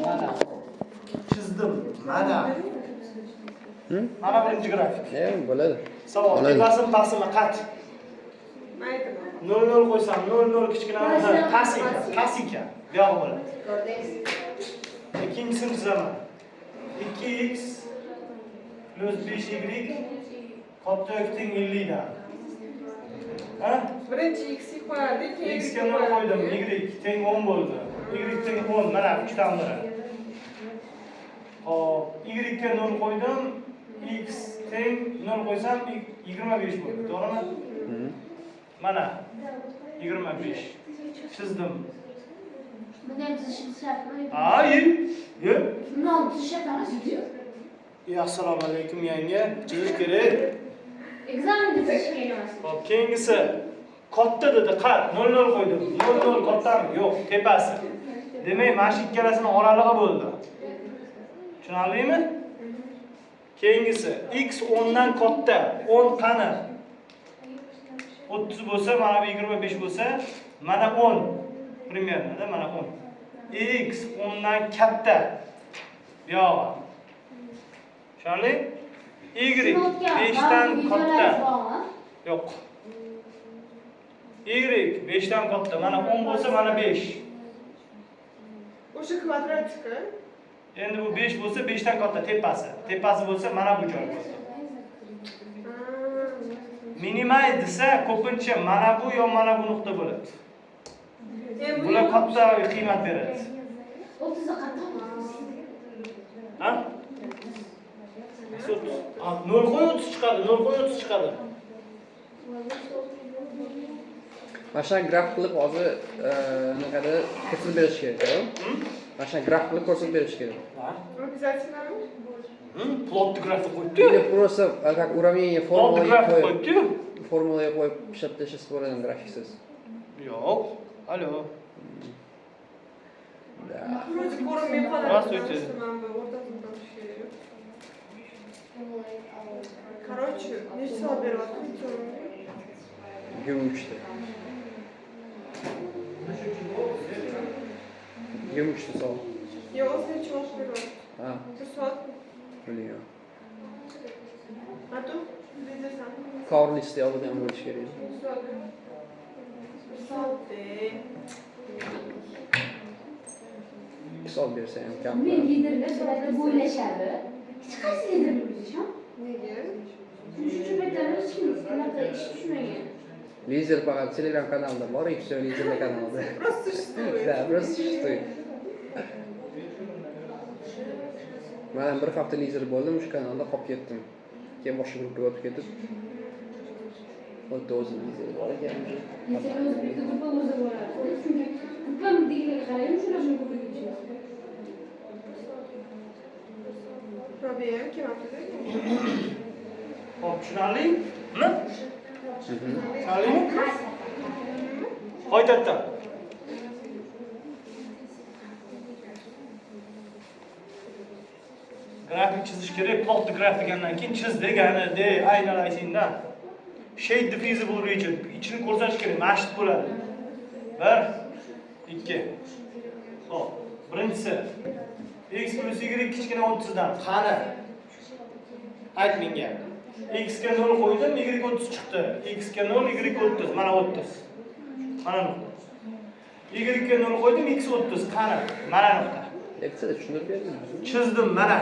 Mana. Chizdim. Mana. Mana birinchi grafik. Bo'ladi. Savol, tepasimi pastmi qat? Men aytaman. 0 0 qo'ysam 0 0 kichkinami? Ha, past ekan, past ekan. Bu yog'i bo'ladi. Ikkinchisini chizaman. 2x plus 5y katta yoki teng 50 dan. Ha? Birinchi x ga qo'yardik, keyin X ga 0 qo'ydim, y teng 10 bo'ldi. Y teng 10, mana 3dan biri. Xo'p, y ga 0 qo'ydim, x teng 0 qo'ysam 25 bo'ldi, to'g'rimi? Mana 25. Chizdim. Buni ham chizishimiz shartmi? Ha, ye. Ye. Buni ham chizish shart emas edi. Ya, assalomu alaykum yanga. Chizish kerak. Ekzamenda chizish kerak emas. Xo'p, keyingisi katta dedi, qat 0 0 qo'ydim. 0 0 kattami? Yo'q, tepasi. Demak, mana shu ikkalasini oralig'i bo'ldi. Tushunarlimi? Keyingisi x 10 dan katta. 10 qani? 30 bo'lsa, mana bu 25 bo'lsa, mana 10 примерно, da, mana 10. X 10 dan katta. Bu yog'i. Tushunarli? Y 5 dan katta. Yo'q. Y 5 dan katta. Mana 10 bo'lsa, mana 5. O'sha kvadratika. Endi bu 5 bo'lsa, 5 dan katta tepasi. Tepasi bo'lsa, mana bu joy bo'ldi. Minimal desa, ko'pincha mana bu yo mana bu nuqta bo'ladi. Endi Bular katta qiymat beradi. 30 qattiq. Ha? 30. Ha, 0 qo'y 30 chiqadi, 0 qo'y 30 chiqadi. Mana shunaqa graf qilib hozir anaqada ko'rsatib berish kerak, Mana shunaqa graf qilib ko'rsatib berish kerak. Ha? Обязательно. Plotni grafik qo'yibdi-yu. Или просто как уравнение Plotni formulaga grafik qo'yib, qo'yibdi-yu. formulaga qo'yib ishlab tashlasa bo'ladi grafiksiz. Yo'q. Alo. Да. Вроде ko'rinmay qoladi. Здравствуйте. Mana bu o'rtasini topish kerak. Короче, necha soat beryapti? 23ta. 23ta savol. Yo'q, o'zi necha vaqt beryapti? Ha, Bir soatmi? bilmayman. A tu? Bilasan. Cover listda yozilgan bo'lishi kerak. Bir soat. Bir soat. 2 soat bersa ham kam. Men liderlar bularda bo'ylashadi. Hech qaysi lider bo'lisham. Nega? Shuning uchun aytaman, hech kim unaqa ish tushmagan. Lider faqat Telegram kanalida bor, и все, liderlar kanalida. Просто существует. Да, просто существует. Man ham bir hafta lider bo'ldim, o'sha kanalda qolib ketdim. Keyin boshqa gruppaga o'tib ketib, u yerda o'zini lideri bor ekan уже. Liderlar o'zi bitta gruppa o'zi bo'ladi. Chunki gruppamdagilarga qarayman, shular shu gruppaga tushadi. Robiya ham kelmabdi-da. Xo'p, tushunarlimi? Tushunarlimi? Qaytadan. Grafik chizish kerak, plotni graf degandan keyin chiz degani, de, aynan aytingda. Shade the feasible region. Ichini ko'rsatish kerak, mana shu bo'ladi. 1 2. Xo'p, birinchisi x plus y kichkina 30 dan. Qani? Ayt menga. X ga 0 qo'ydim, y 30 chiqdi. X ga 0, y 30. Mana 30. Mana nuqta. Y ga 0 qo'ydim, x 30. Qani? Mana nuqta. Leksiyada tushuntirib berdingiz. Chizdim mana.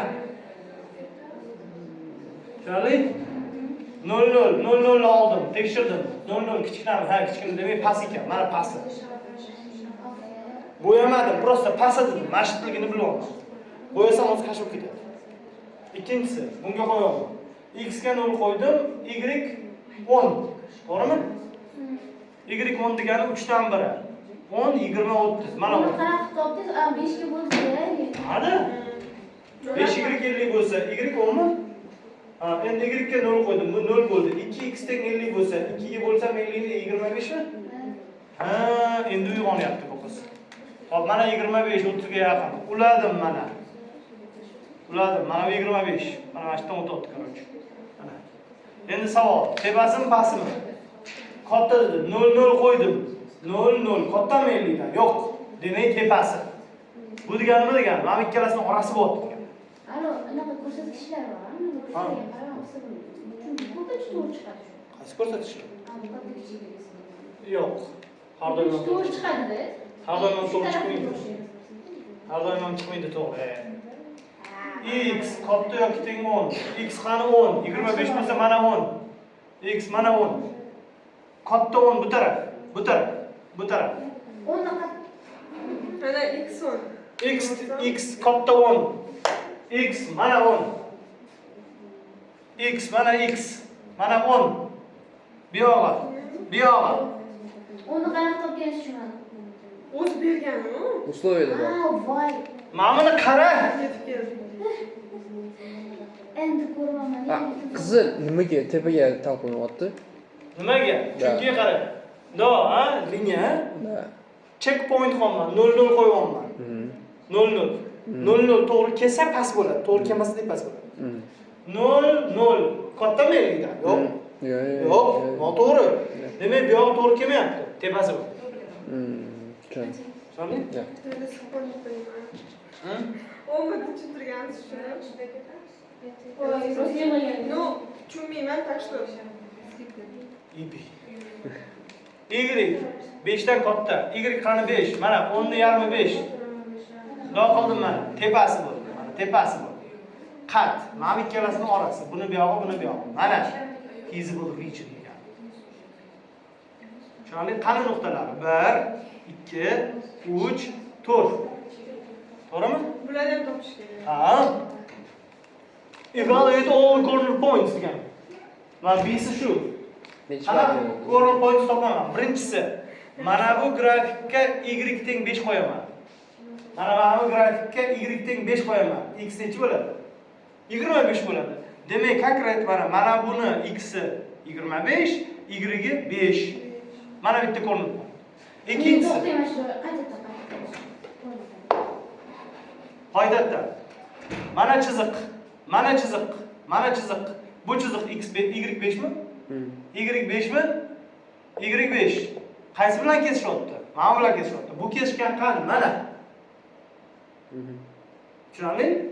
Tushunarli? 0 0 0 0 oldim, tekshirdim. 0 0 kichkinami? Ha, kichkina demak past ekan. Mana pasti. Bo'yamadim, просто past dedim. Mana shu bilyapman. Bo'yasam hozir kashf bo'lib ketadi. Ikkinchisi, bunga qo'yaman. X ga 0 qo'ydim, y 10. To'g'rimi? Y 10 degani 3 dan biri. 10, 20, 30. Mana Buni bu. qanaqa topdingiz? A, 5 ga bo'lsa. Hadi. 5 y 50 bo'lsa, y 10 mi? Ha, endi y ga 0 qo'ydim. Bu 0 bo'ldi. 2x teng 50 bo'lsa, 2 ga bo'lsam 50 ni 25 mi? Ha, endi uyg'onyapti bu qiz. Xo'p, mana 25, 30 ga yaqin. Uladim mana. Uladim. Mana bu 25. Mana mana shu yerdan o'tyapti, короче. Mana. Endi savol, tepasimi, pastimi? Katta dedi. 0 0 qo'ydim. 0 0 kattami 50 dan? Yo'q. Demak, tepasi. Bu degani nima degani? Mana bu ikkalasini orasi bo'lyapti degani. Alo, anaqa ko'rsatkichlar bor, Ha. ko'rsatkichlarga qaramasa bo'ladi. Chunki ko'pincha to'g'ri chiqadi shu. Qaysi ko'rsatkichlar? Ha, bu katta kichikligisi. Yo'q. Har doim ham To'g'ri chiqadi-da. Har doim ham Shu to'g'ri tarafga chiqmaydi. o'xshaydi. Har doim ham chiqmaydi to'g'ri. X katta yoki teng 10. X qani 10? 25 bo'lsa mana 10. X mana 10. Katta 10 bu taraf, bu taraf, bu taraf. O'nni Mana x 10. X x katta 10. X mana 10. X mana x mana 10. Bu yog'i, bu yog'i. O'nni qanaqa topgansiz tushunmadim. O'zi berganmi? Условия da bor. Ha, voy. Mana buni qara. Yetib keldi. Endi ko'raman. Ha, qizil nimaga tepaga talpinyapti? Nimaga? Chunki qara. Do, ha, liniya. Да. Checkpoint qo'yapman, 0 0 qo'yyapman. 0 0. 0 0 to'g'ri kelsa past bo'ladi, to'g'ri kelmasa tepasi bo'ladi. 0 0 kattami 50dan? Yo'q. Yo'q, Yo'q, noto'g'ri. Demak, bu yog'i to'g'ri kelmayapti. Tepasi bu. Tushundim. Tushundingmi? Да. Я до сих пор не понимаю. Hı? Olmadı tushuntirgansiz shuni. Voy, rosa yig'lagan. Ну, tushunmayman, так что. Y. Y 5 dan katta. Y qani 5? Mana 10 ni yarmi 5. Bundoq qildim mana. Tepasi bo'ldi. Mana tepasi bo'ldi. Qat. Mana bu ikkalasini orasi. Buni bu yog'i, buni bu yog'i. Mana feasible region degan. Tushunarli? Qani nuqtalari? 1, 2, 3, 4. To'g'rimi? Bularni ham topish kerak. Ha. Evaluate all corner points degan. Mana bisi shu. Nechi Qanaqa bor? corner points topaman? Birinchisi, mana bu grafikka y teng 5 qo'yaman. Mana bu grafikka y teng 5 qo'yaman. X nechi bo'ladi? 25 bo'ladi. Demak, konkret mana buni x i 25, y 5. Mana bitta corner point. Ikkinchisi, To'xtang, shu qaytadan qaytadan. Qaytadan. Mana chiziq, mana chiziq, mana chiziq. Bu chiziq x y 5 mi? Y 5 mi? Y 5. Qaysi bilan kesishyapti? Mana bilan kesishyapti. Bu kesishgan qani? Mana. Tushunarli?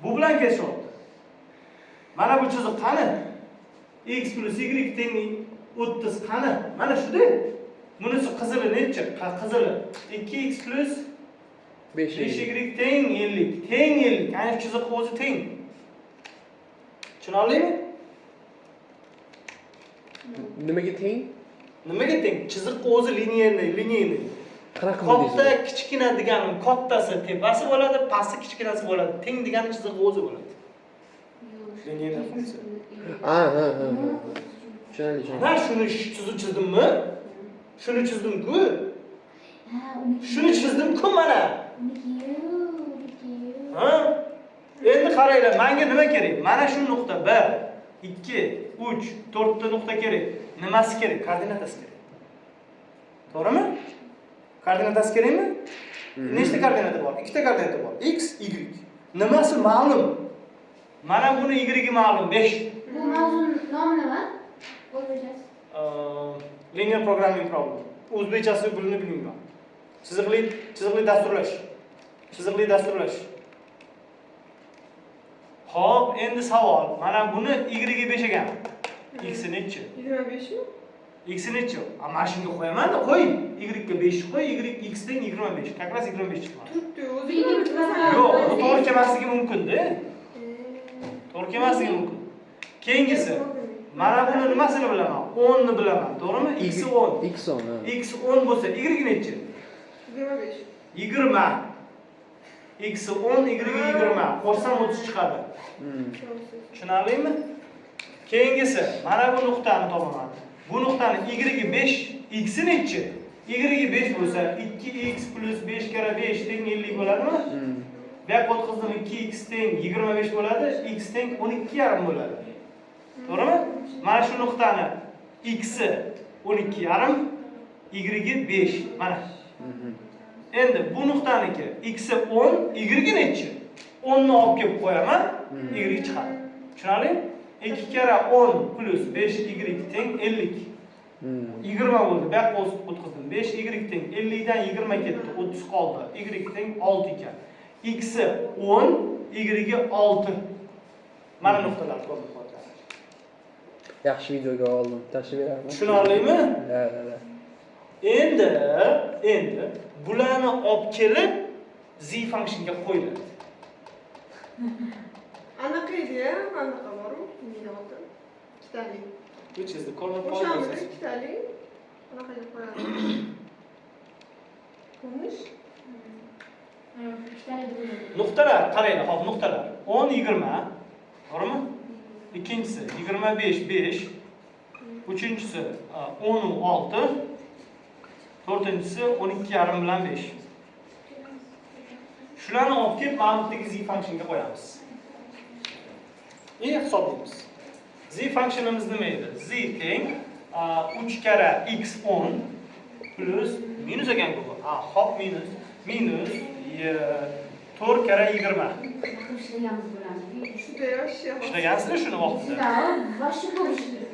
Bu bilan kesishyapti. Mana bu chiziq qani? X plus y teng 30 qani? Mana shuda. Bunisi qizili nechi? Qizili 2x plus 5 5y teng 50. Teng 50. Ya'ni shu chiziq o'zi teng. Tushunarlimi? Nimaga teng? Nimaga teng? Chiziq o'zi линейный, линейный. Qanaqa Katta, bildingiz? kichkina deganim kattasi tepasi bo'ladi, pasti kichkinasi bo'ladi. Teng degani chiziq o'zi bo'ladi. Линейная функция. Ha, ha, ha, ha. Tushunarli, tushunarli. Mana shuni chizib chizdimmi? Shuni chizdim-ku. Ha, uniki. Shuni chizdim-ku mana. Uniki, uniki. Ha? Endi qaranglar, menga nima kerak? Mana shu nuqta 1, 2, 3, 4 ta nuqta kerak. Nimasi kerak? Koordinatasi kerak. To'g'rimi? Koordinatasi kerakmi? Nechta koordinata bor? Ikkita koordinata bor. X, Y. Nimasi ma'lum? Mana buni Y ma'lum 5. Bu mavzuni nomi nima? O'zbekchasi. Linear programming problem. O'zbekchasi buni bilmayman. Chiziqli dasturlash. Chiziqli dasturlash. Xo'p, endi savol. Mana buni Y 5 ekan. X nechi? 25 mi? X nechi? A, mana shunga qo'yaman-da, qo'y. Y ga 5 qo'y, Y x teng 25. Как раз 25 chiqadi. Turibdi o'zi. Yo'q, bu to'g'ri kelmasligi mumkin-da. To'g'ri kelmasligi mumkin. Keyingisi. Mana buni nimasini bilaman? 10 ni bilaman, to'g'rimi? X 10. X 10, ha. X 10 bo'lsa, Y nechi? 25. 20. X 10, Y 20. Qo'shsam 30 chiqadi. Tushunarlimi? Keyingisi, mana bu nuqtani topaman. Bu nuqtani Y 5, X nechi? Y 5 bo'lsa, 2x plus 5 karra 5 teng 50 bo'ladimi? Bu yoqqa o'tkazdim, 2x teng 25 bo'ladi, x teng 12,5 bo'ladi. To'g'rimi? Mana shu nuqtani x i 12,5, y 5. Mana. Endi bu nuqtaniki x i 10, y nechi? 10 ni olib kelib qo'yaman, y chiqadi. Tushunarlimi? 2 karra 10 plus 5 y teng 50. 20 bo'ldi. Bu yoqqa o'tkazdim. 5 y teng 50 dan 20 ketdi. 30 qoldi. Y teng 6 ekan. X i 10, y 6. Mana nuqtalar ko'rinib qoldi. Yaxshi videoga oldim. Tashlab beraman. Tushunarlimi? Да. Endi bularni olib kelib z functionga qo'yiladi. Anaqa edi-ya, anaqa boru, nima oti? Ikkitali. Which is the corner point. O'shamidi ikkitali? Anaqaga qo'yadi. Помнишь? Ikkitali bo'ladi. Nuqtalar qaranglar, hop, nuqtalar. 10 20, to'g'rimi? Ikkinchisi 25 5, uchinchisi 10 6, to'rtinchisi 12,5 bilan 5. Shularni olib kelib mana bu yerdagi z functionga qo'yamiz. И hisoblaymiz. Z functionimiz nima edi? Z teng 3 karra x 10 plus minus ekan bu. Ha, hop, minus minus 4 karra 20. Ishlaganmiz bo'ladi. Juda yaxshi. Ishlagansizlar shuni vaqtida. Да, вообще ko'p ishladik.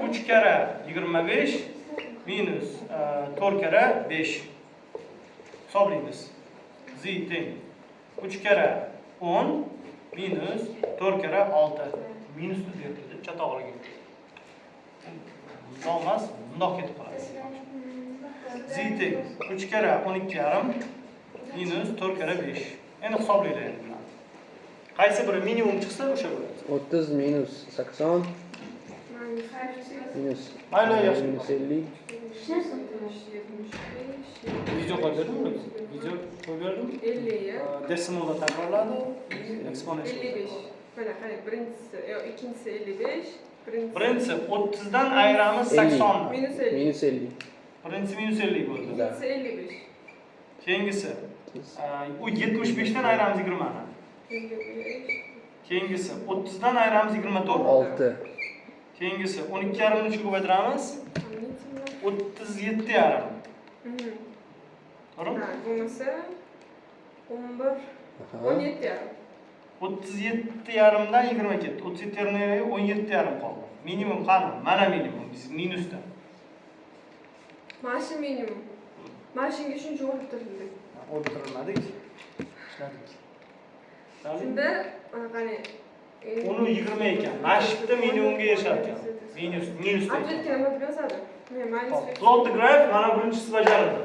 3 karra 25 minus 4 karra 5. Hisoblaymiz. Z teng 3 karra 10 minus 4 karra 6. Minusni berdi, chatog'ligi. Bundoq emas, bundoq ketib qoladi. Z teng 3 karra 12,5 minus 4 karra 5. Endi hisoblanglar endi bularni. Qaysi biri minimum chiqsa, o'sha bo'ladi. 30 minus 80 minus Mayli, yaxshi. Minus 50. Hech narsa. 75. Video qo'yib berdimmi? Video qo'yib berdim. 50 ya. Decimalda takrorladi, exponential. 55. Mana qarang, birinchisi, yo'q, ikkinchisi 55, birinchisi Birinchisi 30 dan ayiramiz 50. 80 ni. Minus 50. Minus 50. Birinchisi minus 50 bo'ldi. Да. Ikkinchisi 55. Keyingisi u 75 dan ayiramiz 20 ni. 55. Keyingisi 30 dan ayiramiz 24. 6. Keyingisi 12,5 ni 3 ga ko'paytiramiz. 37,5. To'g'rimi? Ha, bo'lmasa 11, Aha. 17 yarim. 37,5 dan 20 ketdi. 37,5 dan 17,5 qoldi. Minimum qani? Mana minimum. Biz minusda. Mana shu minimum. Mana shunga shuncha o'ltirdik. O'ldirilmadik. Ishladik. Shunda mana qarang. Uni 20 ekan. Mana shu yerda minimumga erishar ekan. Minus, minusda ekan. Ответ ga nima deb yozadi? Men minus. Hop, plot the graph, mana birinchisi bajarildi.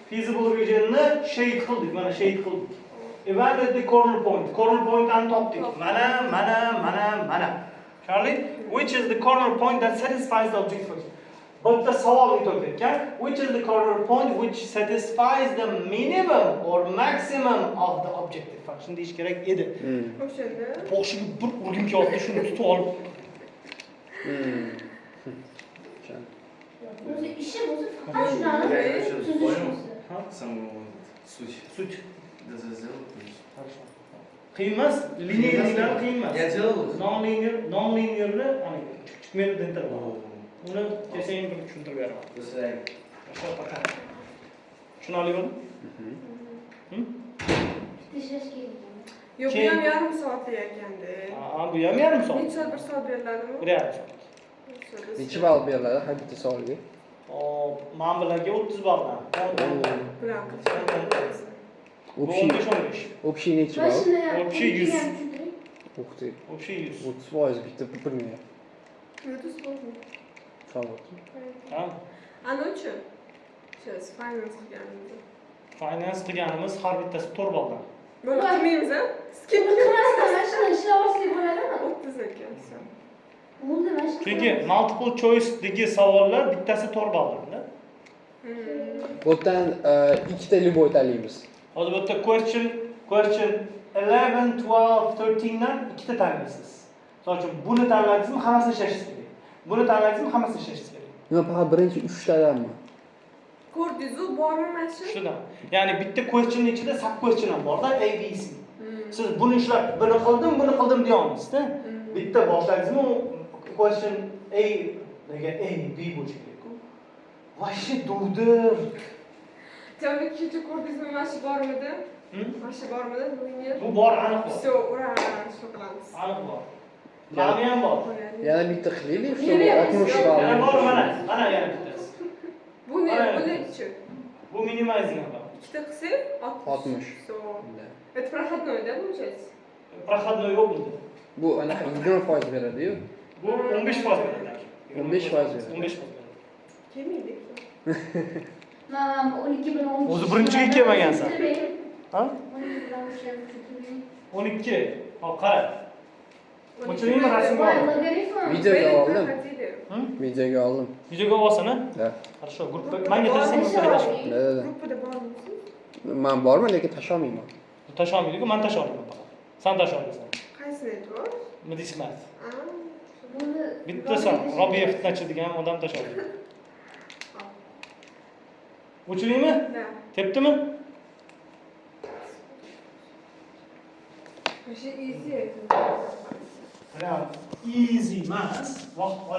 Feasible regionni shade qildik, mana shade qildik. Evaluate the corner point. Corner pointlarni topdik. Mana, mana, mana, mana. Tushunarli? Which is the corner point that satisfies the objective function? Bu yerda savol ekan. Which is the corner point which satisfies the minimum or maximum of the objective function deyish kerak edi. O'shanda Boshiga bir urgim kelyapti, shuni tutib olib. Tushundim. O'zi ishim o'zi faqat shularni Я еще tuzish понял o'zi. саму суть. Суть. Даже сделал, то есть. Хорошо. Qiyin emas, linearlar qiyin emas. Я делал их. Non-linear, non-linearni ana kichik metod interval. О, Uni kelsang bir tushuntirib beraman. До свидания. Хорошо, пока. Tushunarli bo'ldimi? Mhm. Bitta ishlash kerak ekan. Yo'q, bu ham yarim soatlik ekanda. Ha, bu ham yarim soat. Necha soat, bir soat beriladimi? Bir yarim soat. Necha ball beriladi har bitta savolga? Hop, mana bularga 30 balldan. Bilan qilish. Bu Общий 15 15. Общий necha Mana ball? shuni Общий 100. ham tushuntiring. Ух ты. Общий 100. 30% bitta bir. Это сложно. Savol. Ha? Anachi? Сейчас, finance qilganimizda. Finance qilganimiz har bittasi 4 balldan. Buni qilmaymiz, a? Skip. Qilmasdan mana shuni ishlab olsak bo'ladimi? 30 ekan. Всё. Bo'ldi, mana shuni. Chunki multiple choice dagi savollar bittasi 4 balldan-da. Bu yerdan ikkita любой tanlaymiz. Hozir bu yerda question 11, 12, 13 dan ikkita tanlaysiz. Misol uchun buni tanladingizmi, hammasini ishlashingiz kerak. Buni tanladingizmi, hammasini ishlashingiz kerak. Nima, faqat birinchi uchtadanmi? Ko'rdingiz-u, bormi mana shu? Shundan. Ya'ni bitta question ichida sub question ham borda, A, B, C. Siz buni ishlab, buni qildim, buni qildim deya olmaysizda. Bitta boshladingizmi, u question A nega A, B bo'lishi kerak-ku. Вообще dovdir. Jamil, kecha ko'rdingizmi, mana shu bormidi? Hmm? Mana shu bormidi? Linear. Bu bor, aniq bor. Всё, ура, shu qilamiz. Aniq bor. Mani ham bor. Yana bitta qilaylik, чтобы 60 Yana bor ball. mana. Mana yana bittasi. Buni, Mana. buni-chi? Bu minimizing ham. Ikkita qilsak, 60. 60. So, Да. это проходной, да, получается? Проходной yo'q bunda. Bu anaqa 20% beradi-yu. Bu 15% beradi. 15% beradi. 15% beradi. Kelmaydi. Man 12 bilan 13. O'zi birinchiga kelmagansan. Ha? 12 bilan 13. 12. Hop, qara. O'chiraymi rasmga Voy, ol. logaritm. Videoga oldim. Проходили. Videoga oldim. Videoga olsin, a? Да. Хорошо, gruppa manga tashlasang, gruppaga tashla. Да, да, да. Gruppada bormisiz? Man borman, lekin tasholmayman. Tasholmaydi-ku, man tasholmayman faqat. San tasholmaysan. Qaysini aytyapsiz? Nima deysiz? А, Buni Bitta san, Robiya fitnachi degan odam tasholmaydi. O'chiraymi? Да. Tepdimi? Вообще easy. Prям easy emas. Vaqt.